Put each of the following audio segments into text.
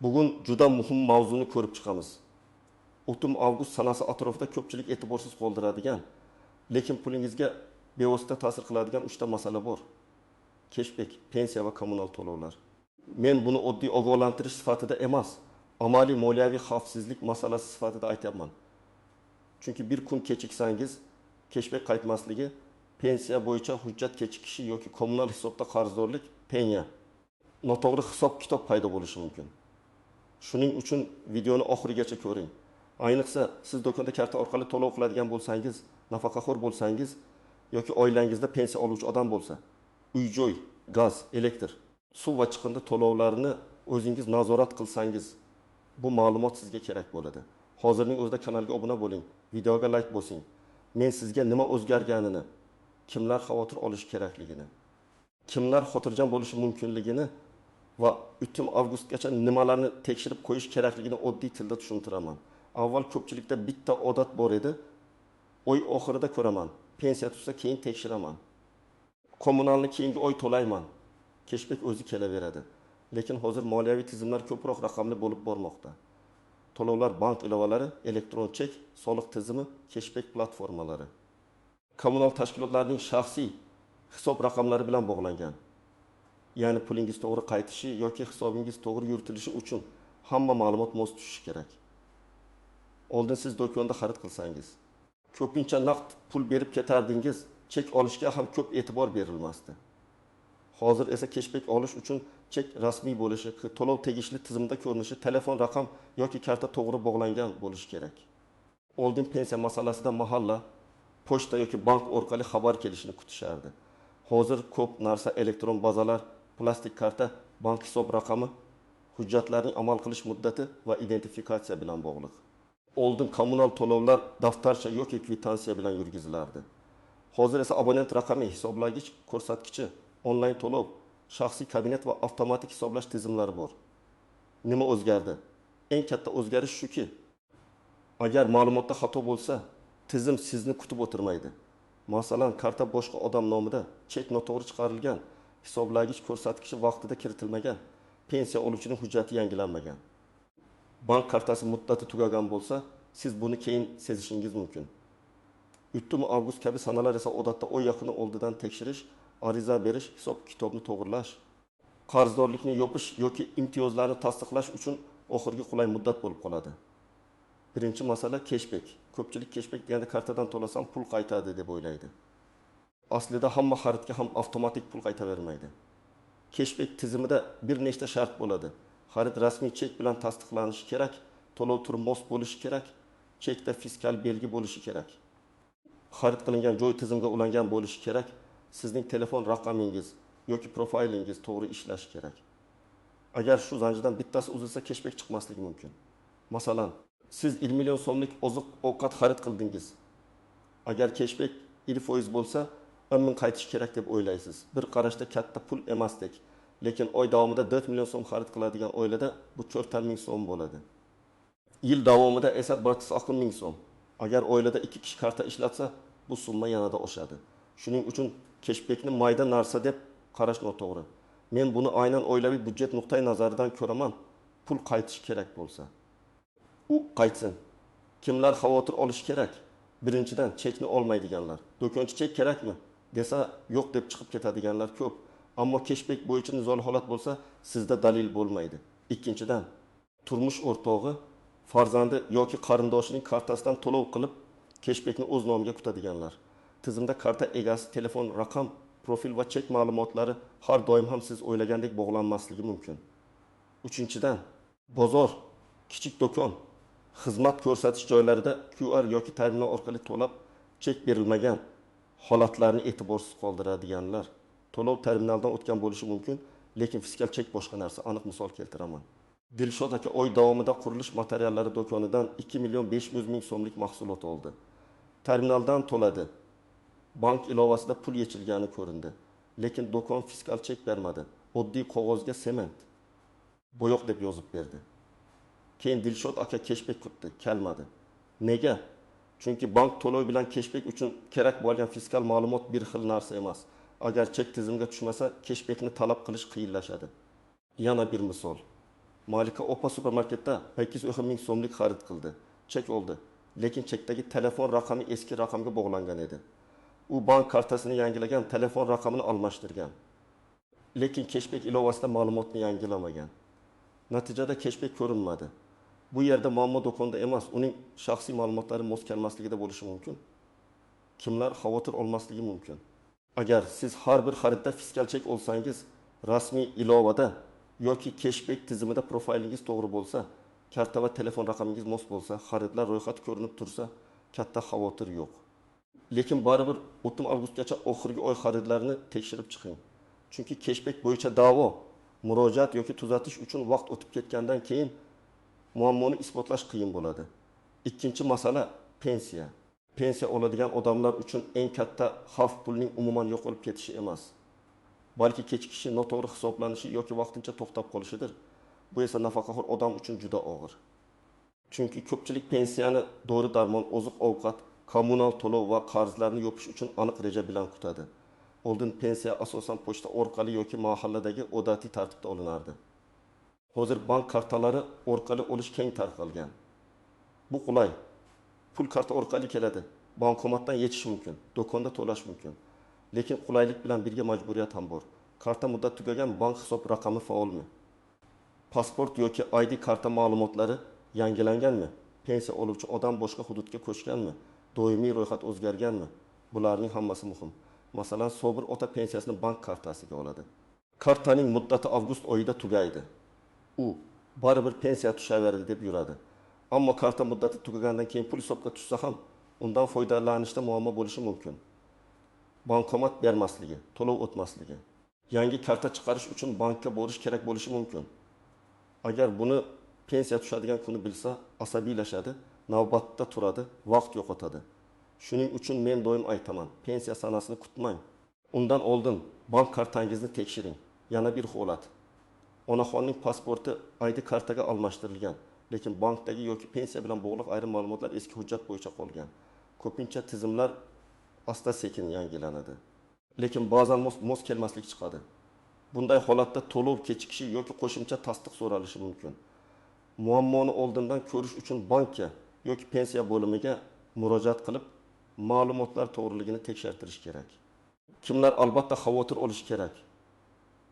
Bugun juda muhim mavzuni ko'rib chiqamiz. O'tim avgust sanasi atrofida ko'pchilik e'tiborsiz qoldiradigan, lekin pulingizga bevosita ta'sir qiladigan 3 ta masala bor. Keshbek, pensiya va kommunal to'lovlar. Men buni oddiy ogohlantirish sifatida emas, amaliy moliyaviy xavfsizlik masalasi sifatida aytyapman. Chunki bir kun kechiksangiz, keshbek qaytmasligi, pensiya bo'yicha hujjat kechikishi yoki kommunal hisobda qarzdorlik, penya, noto'g'ri hisob-kitob paydo bo'lishi mumkin. Shuning uchun videoni oxirigacha ko'ring. Ayniqsa siz do'konda karta orqali to'lov qiladigan bo'lsangiz, nafaqaxo'r bo'lsangiz yoki oilangizda pensiya oluvchi odam bo'lsa, uy-joy, gaz, elektr, suv va chiqindi to'lovlarini o'zingiz nazorat qilsangiz, bu ma'lumot sizga kerak bo'ladi. Hozirning o'zida kanalga obuna bo'ling, videoga like bosing. Men sizga nima o'zgarganini, kimlar xavotir olishi kerakligini, kimlar xotirjam bo'lishi mumkinligini va 3 avgustgacha nimalarni tekshirib qo'yish kerakligini oddiy tilda tushuntiraman. Avval ko'pchilikda bitta odat bor edi. Oy oxirida ko'raman, pensiya tushsa keyin tekshiraman. Kommunalni keyingi oy to'layman. Keshbek o'zi kelaveradi. Lekin hozir moliyaviy tizimlar ko'proq raqamli bo'lib bormoqda. To'lovlar bank ilovalari, elektron chek, soliq tizimi, keshbek platformalari. Kommunal tashkilotlarning shaxsiy hisob raqamlari bilan bog'langan. Ya'ni pulingiz to'g'ri qaytishi yoki hisobingiz to'g'ri yuritilishi uchun hamma ma'lumot mos tushishi kerak. Oldin siz do'konda xarid qilsangiz, ko'pincha naqd pul berib ketardingiz, chek olishga ham ko'p e'tibor berilmasdi. Hozir esa keshbek olish uchun chek rasmiy bo'lishi, to'lov tegishli tizimda ko'rinishi, telefon raqam yoki karta to'g'ri bog'langan bo'lishi kerak. Oldin pensiya masalasida mahalla, pochta yoki bank orqali xabar kelishini kutishardi. Hozir ko'p narsa elektron bazalar, plastik karta, bank hisob raqami, hujjatlarning amal qilish muddati va identifikatsiya bilan bog'liq. Oldin kommunal to'lovlar daftarcha yoki kvitansiya bilan yurgizilardi. Hozir esa abonent raqami, hisoblagich ko'rsatkichi, onlayn to'lov, shaxsiy kabinet va avtomatik hisoblash tizimlari bor. Nima o'zgardi? Eng katta o'zgarish shuki, agar ma'lumotda xato bo'lsa, tizim sizni kutib o'tirmaydi. Masalan, karta boshqa odam nomida, chek noto'g'ri chiqarilgan, hisoblagich ko'rsatkichi vaqtida kiritilmagan, pensiya oluvchining hujjati yangilanmagan. Bank kartasi muddati tugagan bo'lsa, siz buni keyin sezishingiz mumkin. 3 avgust kabi sanalar esa odatda oy yakuni oldidan tekshirish, ariza berish, hisob-kitobni to'g'rilash, qarzdorlikni yopish yoki imtiyozlarni tasdiqlash uchun oxirgi qulay muddat bo'lib qoladi. Birinchi masala keshbek. Ko'pchilik keshbek deganda kartadan to'lasam pul qaytadi deb o'ylaydi. Aslida hamma xaridga ham avtomatik pul qaytavermaydi. Keshbek tizimida bir nechta shart bo'ladi. Xarid rasmiy chek bilan tasdiqlanishi kerak, to'lov turi mos bo'lishi kerak, chekda fiskal belgi bo'lishi kerak. Xarid qilingan joy tizimga ulangan bo'lishi kerak, sizning telefon raqamingiz yoki profilingiz to'g'ri ishlashi kerak. Agar shu zanjirdan bittasi uzilsa, keshbek chiqmasligi mumkin. Masalan, siz 1 million so'mlik oziq-ovqat xarid qildingiz. Agar keshbek 1% bo'lsa, 10 ming qaytishi kerak deb o'ylaysiz. Bir qarashda katta pul emasdek, lekin oy davomida 4 million so'm xarid qiladigan oilada bu 4,5 ming so'm bo'ladi. Yil davomida esa 1,5 ming so'm. Agar oilada 2 kishi karta ishlatsa, bu summa yanada oshadi. Shuning uchun keshbekni mayda narsa deb qarash noto'g'ri. Men buni aynan oilaviy byudjet nuqtai nazaridan ko'raman. Pul qaytishi kerak bo'lsa, u qaytsin. Kimlar xavotir olishi kerak? Birinchidan, chekni olmaydiganlar. Do'konchi chek kerakmi desa, yo'q deb chiqib ketadiganlar ko'p. Ammo keshbek bo'yicha nizoli holat bo'lsa, sizda dalil bo'lmaydi. Ikkinchidan, turmush o'rtog'i, farzandi yoki qarindoshining kartasidan to'lov qilib, keshbekni o'z nomiga kutadiganlar. Tizimda karta egasi telefon raqam, profil va chek ma'lumotlari har doim ham siz o'ylagandek bog'lanmasligi mumkin. Uchinchidan, bozor, kichik do'kon, xizmat ko'rsatish joylarida QR yoki terminal orqali to'lab chek berilmagan holatlarni e'tiborsiz qoldiradiganlar. To'lov terminaldan o'tgan bo'lishi mumkin, lekin fiskal chek boshqa narsa. Aniq misol keltiraman. Dilshod aka oy davomida qurilish materiallari do'konidan 2 million 500 ming so'mlik mahsulot oldi. Terminaldan to'ladi. Bank ilovasida pul yechilgani ko'rindi. Lekin do'kon fiskal chek bermadi. Oddiy qog'ozga sement, bo'yoq deb yozib berdi. Keyin Dilshod aka keshbek kutdi, kelmadi. Nega? Chunki bank to'lovi bilan keshbek uchun kerak bo'lgan fiskal ma'lumot bir xil narsa emas. Agar chek tizimga tushmasa, keshbekni talab qilish qiyinlashadi. Yana bir misol. Malika opa supermarketda 810 ming so'mlik xarid qildi. Chek oldi, lekin chekdagi telefon raqami eski raqamga bog'langan edi. U bank kartasini yangilagan, telefon raqamini almashtirgan. Lekin keshbek ilovasida ma'lumotni yangilamagan. Natijada keshbek ko'rinmadi. Bu yerda muammo do'konda emas, uning shaxsiy ma'lumotlari mos kelmasligida bo'lishi mumkin. Kimlar xavotir olmasligi mumkin? Agar siz har bir xaridda fiskal chek olsangiz, rasmiy ilovada yoki keshbek tizimida profilingiz to'g'ri bo'lsa, karta va telefon raqamingiz mos bo'lsa, xaridlar ro'yxati ko'rinib tursa, katta xavotir yo'q. Lekin baribir 30 avgustgacha oxirgi oy xaridlarini tekshirib chiqing. Chunki keshbek bo'yicha da'vo, murojaat yoki tuzatish uchun vaqt o'tib ketgandan keyin muammoni isbotlash qiyin bo'ladi. Ikkinchi masala pensiya. Pensiya oladigan odamlar uchun eng katta xavf pulning umuman yo'qolib ketishi emas, balki kechikishi, noto'g'ri hisoblanishi yoki vaqtincha to'xtab qolishidir. Bu esa nafaqaxo'r odam uchun juda og'ir. Chunki ko'pchilik pensiyani dori-darmon, oziq-ovqat, kommunal to'lov va qarzlarni yopish uchun aniq reja bilan kutadi. Oldin pensiya asosan pochta orqali yoki mahalladagi odatiy tartibda olinardi. Hozir bank kartalari orqali olish keng tarqalgan. Bu qulay. Pul karta orqali keladi. Bankomatdan yechish mumkin, do'konda to'lash mumkin. Lekin qulaylik bilan birga majburiyat ham bor. Karta muddat tugagan, bank hisob raqami faolmi? Pasport yoki ID karta ma'lumotlari yangilanganmi? Pensiya oluvchi odam boshqa hududga ko'chganmi? Doimiy ro'yxat o'zgarganmi? Bularning hammasi muhim. Masalan, Sobir ota pensiyasini bank kartasiga oladi. Kartaning muddati avgust oyida tugaydi. U baribir pensiya tushaveradi deb yuradi. Ammo karta muddati tugagandan keyin pul hisobga tushsa ham undan foydalanishda muammo bo'lishi mumkin. Bankomat bermasligi, to'lov o'tmasligi. Yangi karta chiqarish uchun bankka borish kerak bo'lishi mumkin. Agar buni pensiya tushadigan kuni bilsa, asabiylashadi, navbatda turadi, vaqt yo'qotadi. Shuning uchun men doim aytaman, pensiya sanasini kutmang. Undan oldin bank kartangizni tekshiring. Yana bir holat. Onaxonning pasporti ID kartaga almashtirilgan, lekin bankdagi yoki pensiya bilan bog'liq ayrim ma'lumotlar eski hujjat bo'yicha qolgan. Ko'pincha tizimlar asta-sekin yangilanadi. Lekin ba'zan mos kelmaslik chiqadi. Bunday holatda to'lov kechikishi yoki qo'shimcha tasdiq so'ralishi mumkin. Muammoni oldindan ko'rish uchun bankka yoki pensiya bo'limiga murojaat qilib, ma'lumotlar to'g'riligini tekshirtirish kerak. Kimlar albatta xavotir olishi kerak?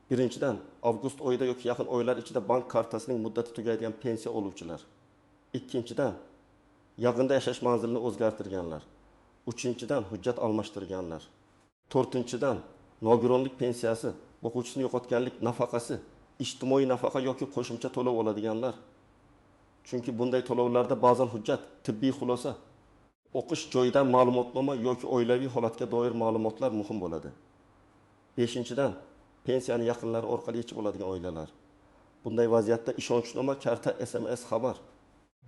Birinchidan, avgust oyida yoki yaqin oylar ichida bank kartasining muddati tugaydigan pensiya oluvchilar. Ikkinchidan, yaqinda yashash manzilini o'zgartirganlar. Uchinchidan, hujjat almashtirganlar. To'rtinchidan, nogironlik pensiyasi, boquvchisini yo'qotganlik nafaqasi, ijtimoiy nafaqa yoki qo'shimcha to'lov oladiganlar. Chunki bunday to'lovlarda ba'zan hujjat, tibbiy xulosa, o'qish joyidan ma'lumotnoma yoki oilaviy holatga doir ma'lumotlar muhim bo'ladi. Beshinchidan, pensiyani yaqinlari orqali yechib oladigan oilalar. Bunday vaziyatda ishonchnoma, karta, SMS xabar,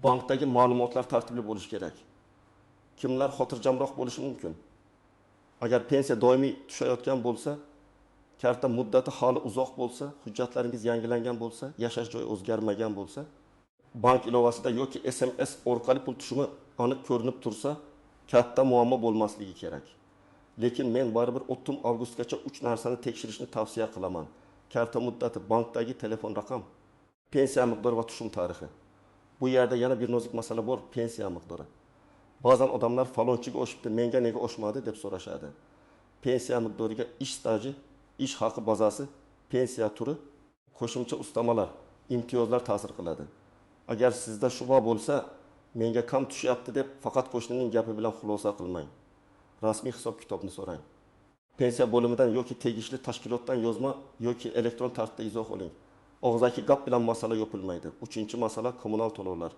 bankdagi ma'lumotlar tartibli bo'lishi kerak. Kimlar xotirjamroq bo'lishi mumkin? Agar pensiya doimiy tushayotgan bo'lsa, karta muddati hali uzoq bo'lsa, hujjatlaringiz yangilangan bo'lsa, yashash joyi o'zgarmagan bo'lsa, bank ilovasida yoki SMS orqali pul tushumi aniq ko'rinib tursa, katta muammo bo'lmasligi kerak. Lekin men baribir 30 avgustgacha 3 narsani tekshirishni tavsiya qilaman. Karta muddati, bankdagi telefon raqam, pensiya miqdori va tushum tarixi. Bu yerda yana bir nozik masala bor, pensiya miqdori. Ba'zan odamlar falonchiga oshibdi, menga nega oshmadi deb so'rashadi. Pensiya miqdoriga ish staji, ish haqi bazasi, pensiya turi, qo'shimcha ustamalar, imtiyozlar ta'sir qiladi. Agar sizda shubha bo'lsa, menga kam tushyapti deb faqat qo'shnining gapi bilan xulosa qilmang. Rasmiy hisob-kitobni so'rang. Pensiya bo'limidan yoki tegishli tashkilotdan yozma yoki elektron tartibda izoh oling. Og'zaki gap bilan masala yopilmaydi. Uchinchi masala kommunal to'lovlar.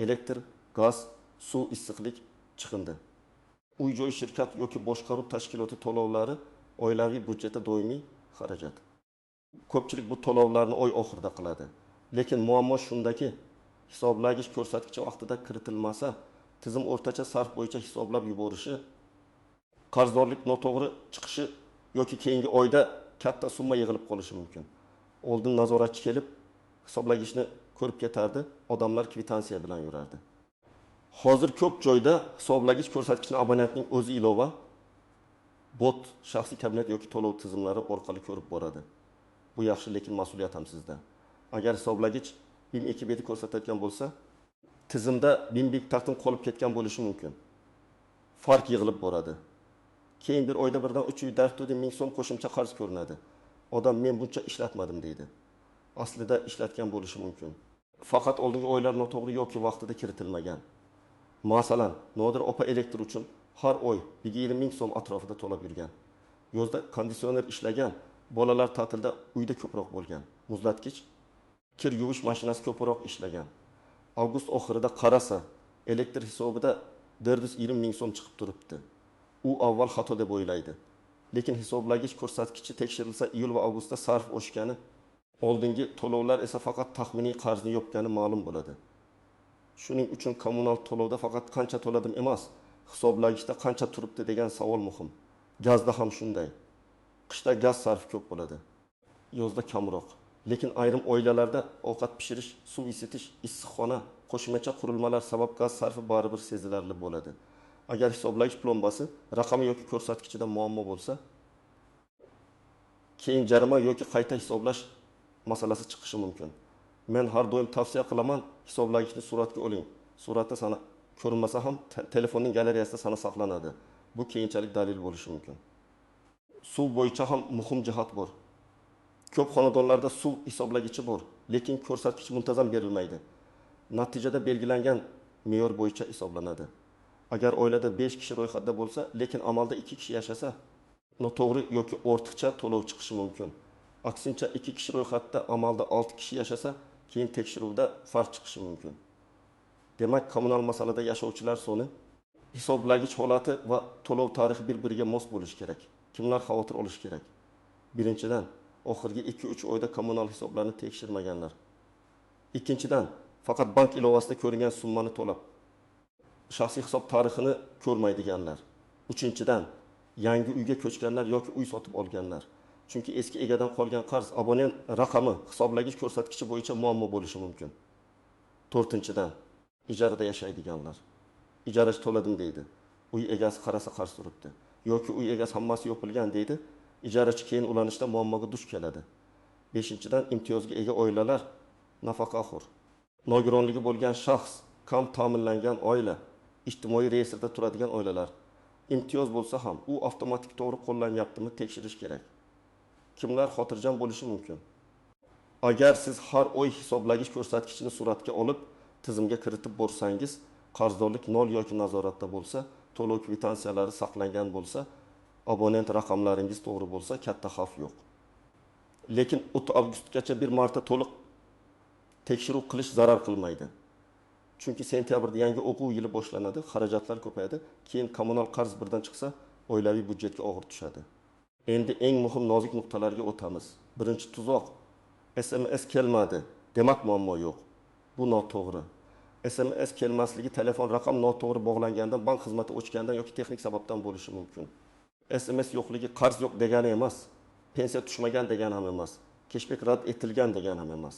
Elektr, gaz, suv, issiqlik, chiqindi. Uy-joy shirkat yoki boshqaruv tashkiloti to'lovlari oilaviy byudjetda doimiy xarajat. Ko'pchilik bu to'lovlarni oy oxirida qiladi. Lekin muammo shundaki, hisoblagich ko'rsatkichi vaqtida kiritilmasa, tizim o'rtacha sarf bo'yicha hisoblab yuborishi, qarzdorlik noto'g'ri chiqishi yoki keyingi oyda katta summa yig'ilib qolishi mumkin. Oldin nazoratchi kelib hisoblagichni ko'rib ketardi, odamlar kvitansiya bilan yurardi. Hozir ko'p joyda hisoblagich ko'rsatkichni abonentning o'zi ilova, bot, shaxsiy kabinet yoki to'lov tizimlari orqali ko'rib boradi. Bu yaxshi, lekin mas'uliyat ham sizda. Agar hisoblagich BIM 2 beti ko'rsatayotgan bo'lsa, tizimda BIM taqdim qolib ketgan bo'lishi mumkin. Farq yig'ilib boradi. Keyin bir oyda birdan 304 ming so'm qo'shimcha qarz ko'rinadi. Odam men buncha ishlatmadim deydi. Aslida ishlatgan bo'lishi mumkin. Faqat oldingi oylar noto'g'ri yoki vaqtida kiritilmagan. Masalan, Nodir opa elektr uchun har oy 20 ming so'm atrofida to'lab yurgan. Yozda konditsioner ishlagan, bolalar ta'tilda uyda ko'proq bo'lgan. Muzlatgich, kir yuvish mashinasi ko'proq ishlagan. Avgust oxirida qarasa, elektr hisobida 420 ming so'm chiqib turibdi. U avval xato deb o'ylaydi. Lekin hisoblagich ko'rsatkichi tekshirilsa, iyul va avgustda sarf oshgani, oldingi to'lovlar esa faqat taxminiy qarzni yopgani ma'lum bo'ladi. Shuning uchun kommunal to'lovda faqat qancha to'ladim emas, hisoblagichda qancha turibdi degan savol muhim. Gazda ham shunday. Qishda gaz sarfi ko'p bo'ladi, yozda kamroq. Lekin ayrim oilalarda ovqat pishirish, suv isitish, issiqxona, qo'shimcha qurilmalar sabab gaz sarfi baribir sezilarli bo'ladi. Agar hisoblagich plombasi raqami yoki ko'rsatkichida muammo bo'lsa, keyin jarima yoki qayta hisoblash masalasi chiqishi mumkin. Men har doim tavsiya qilaman, hisoblagichni suratga oling. Suratda sana ko'rinmasa ham telefonning galereyasida sana saqlanadi. Bu keyinchalik dalil bo'lishi mumkin. Suv bo'yicha ham muhim jihat bor. Ko'p xonadonlarda suv hisoblagichi bor, lekin ko'rsatkich muntazam berilmaydi. Natijada belgilangan me'yor bo'yicha hisoblanadi. Agar oilada 5 kishi ro'yxatda bo'lsa, lekin amalda 2 kishi yashasa, noto'g'ri yoki ortiqcha to'lov chiqishi mumkin. Aksincha 2 kishi ro'yxatda amalda 6 kishi yashasa, keyin tekshiruvda farq chiqishi mumkin. Demak, kommunal masalada yashovchilar soni, hisoblagich holati va to'lov tarixi bir-biriga mos bo'lishi kerak. Kimlar xavotir olishi kerak? Birinchidan, oxirgi 2-3 oyda kommunal hisoblarni tekshirmaganlar. Ikkinchidan, faqat bank ilovasida ko'ringan summani to'lab, shaxsiy hisob tarixini ko'rmaydiganlar. Uchinchidan, yangi uyga ko'chganlar yoki uy sotib olganlar. Chunki eski egadan qolgan qarz abonent raqami, hisoblagich ko'rsatkichi bo'yicha muammo bo'lishi mumkin. To'rtinchidan, ijarada yashaydiganlar. Ijarachi to'ladim deydi. Uy egasi qarasa qarz turibdi. Yoki uy egasi hammasi yopilgan deydi. Ijarachi keyin ulanishda muammoga duch keladi. Beshinchidan, imtiyozga ega oilalar, nafaqaxo'r, nogironligi bo'lgan shaxs, kam ta'minlangan oila, ijtimoiy reyestrda turadigan oilalar. Imtiyoz bo'lsa ham u avtomatik to'g'ri qo'llanyaptimi tekshirish kerak. Kimlar xotirjam bo'lishi mumkin? Agar siz har oy hisoblagich ko'rsatkichini suratga olib, tizimga kiritib borsangiz, qarzdorlik nol yoki nazoratda bo'lsa, to'lov kvitansiyalari saqlangan bo'lsa, abonent raqamlaringiz to'g'ri bo'lsa, katta xavf yo'q. Lekin 30 avgustgacha bir marta to'liq tekshiruv qilish zarar qilmaydi. Chunki sentyabrda yangi o'quv yili boshlanadi, xarajatlar ko'payadi, keyin kommunal qarz birdan chiqsa, oilaviy byudjetga og'ir tushadi. Endi eng muhim nozik nuqtalarga o'tamiz. Birinchi tuzoq: SMS kelmadi, demak muammo yo'q. Bu noto'g'ri. SMS kelmasligi telefon raqam noto'g'ri bog'langandan, bank xizmati o'chgandan yoki texnik sababdan bo'lishi mumkin. SMS yo'qligi qarz yo'q degani emas, pensiya tushmagan degani ham emas, keshbek rad etilgan degani ham emas.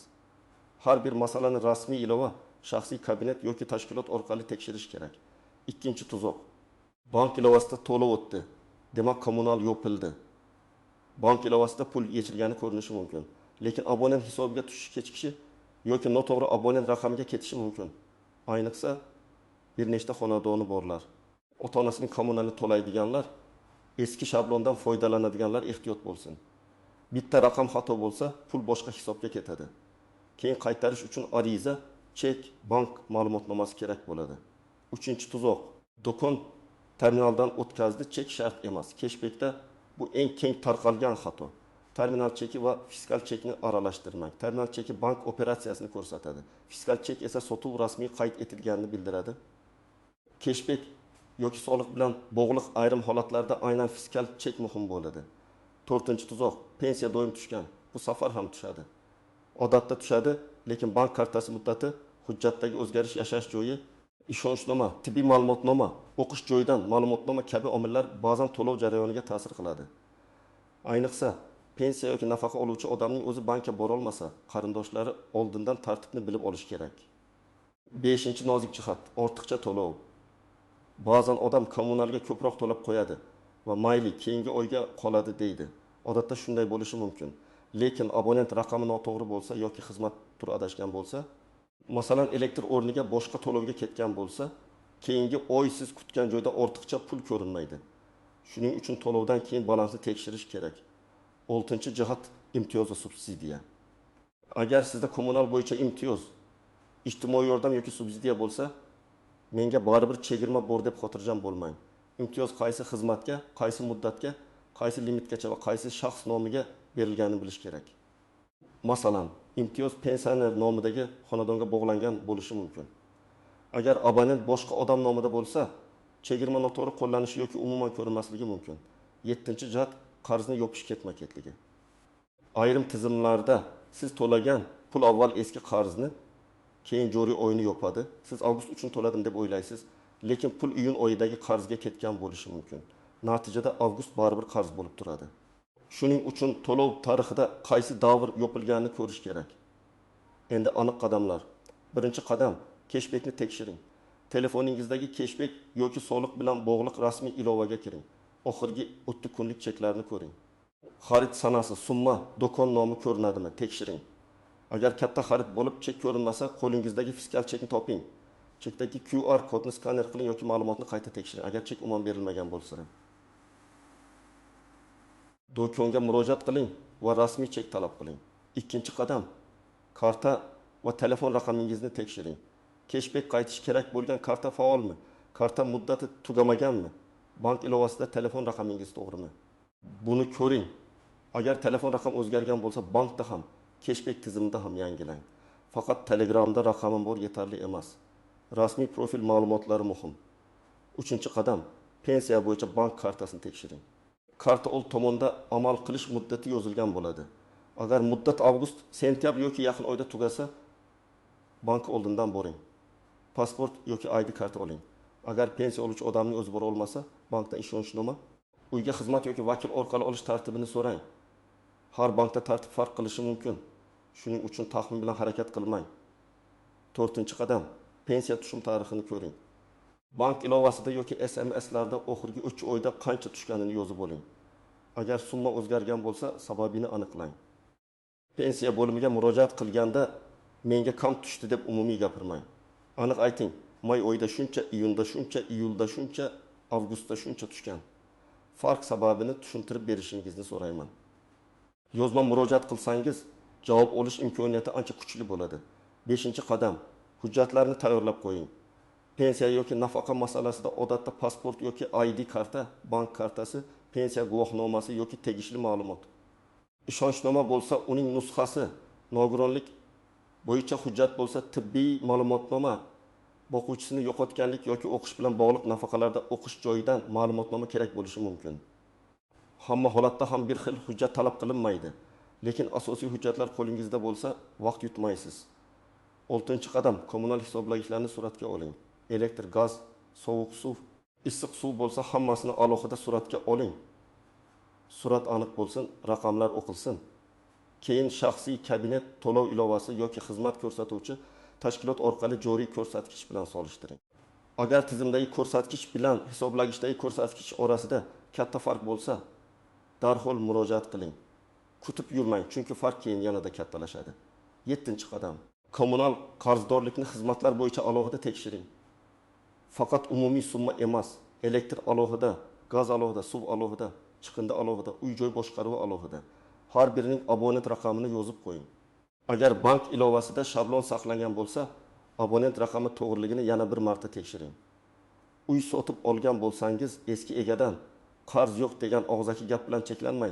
Har bir masalani rasmiy ilova, shaxsiy kabinet yoki tashkilot orqali tekshirish kerak. Ikkinchi tuzoq: bank ilovasida to'lov o'tdi, demak kommunal yopildi. Bank ilovasida pul yechilgani ko'rinishi mumkin, lekin abonent hisobiga tushish kechikishi yoki noto'g'ri abonent raqamiga ketishi mumkin. Ayniqsa bir nechta xonadoni borlar, ota-onasining kommunalni to'laydiganlar, eski shablondan foydalanadiganlar ehtiyot bo'lsin. Bitta raqam xato bo'lsa, pul boshqa hisobga ketadi. Keyin qaytarish uchun ariza, chek, bank ma'lumotnomasi kerak bo'ladi. Uchinchi tuzoq: do'kon terminaldan o'tkazdi, chek shart emas. Keshbekda bu eng keng tarqalgan xato. Terminal cheki va fiskal chekni aralashtirmang. Terminal cheki bank operatsiyasini ko'rsatadi. Fiskal chek esa sotuv rasmiy qayd etilganini bildiradi. Keshbek yoki soliq bilan bog'liq ayrim holatlarda aynan fiskal chek muhim bo'ladi. To'rtinchi tuzoq: pensiya doim tushgan, bu safar ham tushadi. Odatda tushadi, lekin bank kartasi muddati, hujjatdagi o'zgarish, yashash joyi, ishonchnoma, tibbiy ma'lumotnoma, o'qish joyidan ma'lumotnoma kabi omillar ba'zan to'lov jarayoniga ta'sir qiladi. Ayniqsa pensiya yoki nafaqa oluvchi odamning o'zi bankka borolmasa, qarindoshlari oldindan tartibni bilib olishi kerak. Beshinchi nozik jihat: ortiqcha to'lov. Ba'zan odam kommunalga ko'proq to'lab qo'yadi va mayli, keyingi oyga qoladi deydi. Odatda shunday bo'lishi mumkin. Lekin abonent raqami noto'g'ri bo'lsa yoki xizmat turi adashgan bo'lsa, Masalan, elektr o'rniga boshqa to'lovga ketgan bo'lsa, keyingi oy siz kutgan joyda ortiqcha pul ko'rinmaydi. Shuning uchun to'lovdan keyin balansni tekshirish kerak. Oltinchi jihat: imtiyoz va subsidiya. Agar sizda kommunal bo'yicha imtiyoz, ijtimoiy yordam yoki subsidiya bo'lsa, menga baribir chegirma bor deb xotirjam bo'lmang. Imtiyoz qaysi xizmatga, qaysi muddatga, qaysi limitgacha va qaysi shaxs nomiga berilganini bilish kerak. Masalan, imtiyoz pensioner nomidagi xonadonga bog'langan bo'lishi mumkin. Agar abonent boshqa odam nomida bo'lsa, chegirma noto'g'ri qo'llanishi yoki umuman ko'rinmasligi mumkin. Yettinchi jihat: qarzni yopish ketma-ketligi. Ayrim tizimlarda siz to'lagan pul avval eski qarzni, keyin joriy oyni yopadi. Siz avgust uchun to'ladim deb o'ylaysiz, lekin pul iyun oyidagi qarzga ketgan bo'lishi mumkin. Natijada avgust baribir qarz bo'lib turadi. Shuning uchun to'lov tarixida qaysi davr yopilganini ko'rish kerak. Endi aniq qadamlar. Birinchi qadam: keshbekni tekshiring. Telefoningizdagi keshbek yoki soliq bilan bog'liq rasmiy ilovaga kiring. Oxirgi 30 kunlik cheklarni ko'ring. Xarid sanasi, summa, do'kon nomi ko'rinadimi? Tekshiring. Agar katta xarid bo'lib chek ko'rinmasa, qo'lingizdagi fiskal chekni toping. Chekdagi QR kodni skaner qiling yoki ma'lumotni qayta tekshiring, agar chek umuman berilmagan bo'lsa. Do'konga murojaat qiling va rasmiy chek talab qiling. Ikkinchi qadam: karta va telefon raqamingizni tekshiring. Keshbek qaytishi kerak bo'lgan karta faolmi? Karta muddati tugamaganmi? Bank ilovasida telefon raqamingiz to'g'rimi? Buni ko'ring. Agar telefon raqam o'zgargan bo'lsa, bankda ham, keshbek tizimida ham yangilang. Faqat Telegramda raqamim bor yetarli emas. Rasmiy profil ma'lumotlari muhim. Uchinchi qadam: pensiya bo'yicha bank kartasini tekshiring. Karta old tomonda amal qilish muddati yozilgan bo'ladi. Agar muddat avgust, sentyabr yoki yaqin oyda tugasa, bank oldindan boring. Pasport yoki ID karta oling. Agar pensiya oluvchi odamning o'zi bora olmasa, bankdan ishonchnoma, uyga xizmat yoki vakil orqali olish tartibini so'rang. Har bankda tartib farq qilishi mumkin. Shuning uchun taxmin bilan harakat qilmang. To'rtinchi qadam: pensiya tushum tarixini ko'ring. Bank ilovasida yoki SMSlarda oxirgi 3 oyda qancha tushganini yozib oling. Agar summa o'zgargan bo'lsa, sababini aniqlang. Pensiya bo'limiga murojaat qilganda menga kam tushdi deb umumiy gapirmang. Aniq ayting: may oyida shuncha, iyunda shuncha, iyulda shuncha, avgustda shuncha tushgan. Farq sababini tushuntirib berishingizni so'rayman. Yozma murojaat qilsangiz, javob olish imkoniyati ancha kuchli bo'ladi. Beshinchi qadam: hujjatlarni tayyorlab qo'ying. Pensiya yoki nafaqa masalasida odatda pasport yoki ID karta, bank kartasi, pensiya guvohnomasi yoki tegishli ma'lumot. Ishonchnoma bo'lsa, uning nusxasi, nogironlik bo'yicha hujjat bo'lsa, tibbiy ma'lumotnoma, boquvchisini yo'qotganlik yoki o'qish bilan bog'liq nafaqalarda o'qish joyidan ma'lumotnoma kerak bo'lishi mumkin. Hamma holatda ham bir xil hujjat talab qilinmaydi, lekin asosiy hujjatlar qo'lingizda bo'lsa, vaqt yutmaysiz. Oltinchi qadam: kommunal hisoblagichlarni suratga oling. Elektr, gaz, sovuq suv, issiq suv bo'lsa hammasini alohida suratga oling. Surat aniq bo'lsin, raqamlar o'qilsin. Keyin shaxsiy kabinet, to'lov ilovasi yoki xizmat ko'rsatuvchi tashkilot orqali joriy ko'rsatkich bilan solishtiring. Agar tizimdagi ko'rsatkich bilan hisoblagichdagi ko'rsatkich orasida katta farq bo'lsa, darhol murojaat qiling. Kutib yurmang, chunki farq keyin yanada kattalashadi. Yettinchi qadam: kommunal qarzdorlikni xizmatlar bo'yicha alohida tekshiring. Faqat umumiy summa emas, elektr alohida, gaz alohida, suv alohida, chiqindi alohida, uy-joy boshqaruvi alohida. Har birining abonent raqamini yozib qo'ying. Agar bank ilovasida shablon saqlangan bo'lsa, abonent raqami to'g'riligini yana bir marta tekshiring. Uy sotib olgan bo'lsangiz, eski egadan qarz yo'q degan og'zaki gap bilan cheklanmay,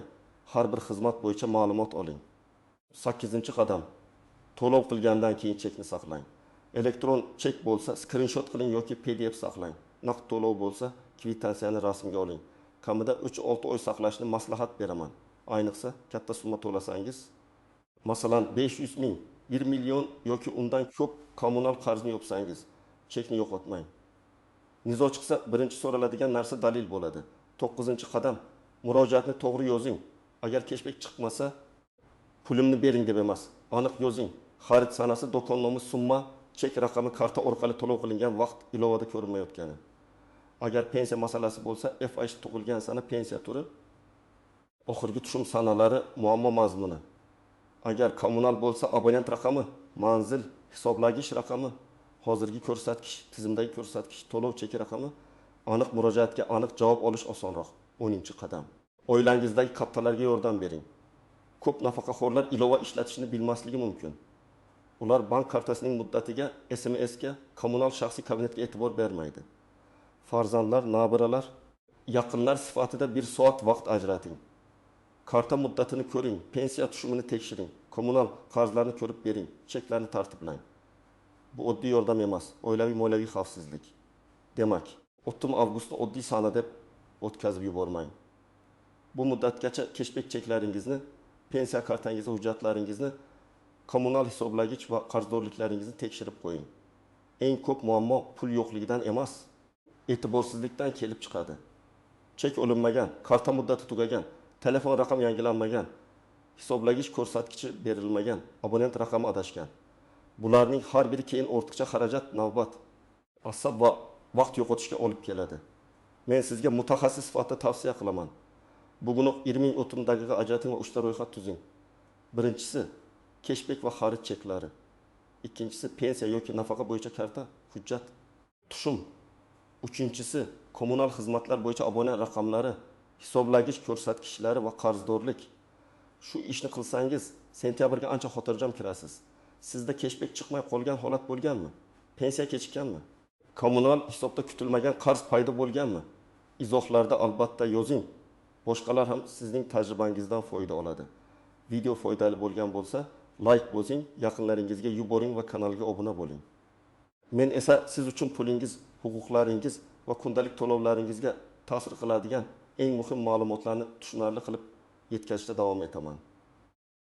har bir xizmat bo'yicha ma'lumot oling. Sakkizinchi qadam: to'lov qilgandan keyin chekni saqlang. Elektron chek bo'lsa, skrinshot qiling yoki PDF saqlang. Naqd to'lov bo'lsa, kvitansiyani rasmga oling. Kamida 3-6 oy saqlashni maslahat beraman. Ayniqsa katta summa to'lasangiz, masalan 500 ming, 1 million yoki undan ko'p kommunal qarzni yopsangiz, chekni yo'qotmang. Nizo chiqsa, birinchi so'raladigan narsa dalil bo'ladi. To'qqizinchi qadam: murojaatni to'g'ri yozing. Agar keshbek chiqmasa, pulimni bering deb emas, aniq yozing. Xarid sanasi, do'kon nomi, summa, chek raqami, karta orqali to'lov qilingan vaqt ilovada ko'rinmayotgani. Agar pensiya masalasi bo'lsa, FH tug'ilgan sana, pensiya turi, oxirgi tushum sanalari, muammo mazmuni. Agar kommunal bo'lsa, abonent raqami, manzil, Hisoblagich raqami, hozirgi ko'rsatkich, tizimdagi ko'rsatkich, to'lov cheki raqami. Aniq murojaatga aniq javob olish osonroq. O'ninchi qadam. Oilangizdagi kattalarga yordam bering. Ko'p nafaqaxo'rlar ilova ishlatishni bilmasligi mumkin. Ular bank kartasining muddatiga, SMSga, kommunal shaxsiy kabinetga e'tibor bermaydi. Farzandlar, nabiralar, yaqinlar sifatida bir soat vaqt ajrating. Karta muddatini ko'ring, pensiya tushumini tekshiring, kommunal qarzlarni ko'rib bering, cheklarni tartiblang. Bu oddiy yordam emas, oilaviy moliyaviy xavfsizlik. Demak, 30 avgustni oddiy sana deb o'tkazib yubormang. Bu muddatgacha keshbek cheklaringizni, pensiya kartangizni, hujjatlaringizni, kommunal hisoblagich va qarzdorliklaringizni tekshirib qo'ying. Eng ko'p muammo pul yo'qligidan emas, e'tiborsizlikdan kelib chiqadi. Chek olinmagan, karta muddati tugagan, telefon raqam yangilanmagan, hisoblagich ko'rsatkichi berilmagan, abonent raqami adashgan. Bularning har biri keyin ortiqcha xarajat, navbat, asab va vaqt yo'qotishga olib keladi. Men sizga mutaxassis sifatida tavsiya qilaman. Bugunoq 20 o'tim daqiqa ajrating va uchta ro'yxat tuzing. Birinchisi keshbek va xarid cheklari. Ikkinchisi pensiya yoki nafaqa bo'yicha karta, hujjat, tushum. Uchinchisi kommunal xizmatlar bo'yicha obuna raqamlari, hisoblagich ko'rsatkichlari va qarzdorlik. Shu ishni qilsangiz, sentyabrga ancha xotirjam kirasiz. Sizda keshbek chiqmay qolgan holat bo'lganmi? Pensiya kechikkanmi? Kommunal hisobda kutilmagan qarz paydo bo'lganmi? Izohlarda albatta yozing. Boshqalar ham sizning tajribangizdan foyda oladi. Video foydali bo'lgan bo'lsa, layk bosing, yaqinlaringizga yuboring va kanalga obuna bo'ling. Men esa siz uchun pulingiz, huquqlaringiz va kundalik to'lovlaringizga ta'sir qiladigan eng muhim ma'lumotlarni tushunarli qilib yetkazishda davom etaman.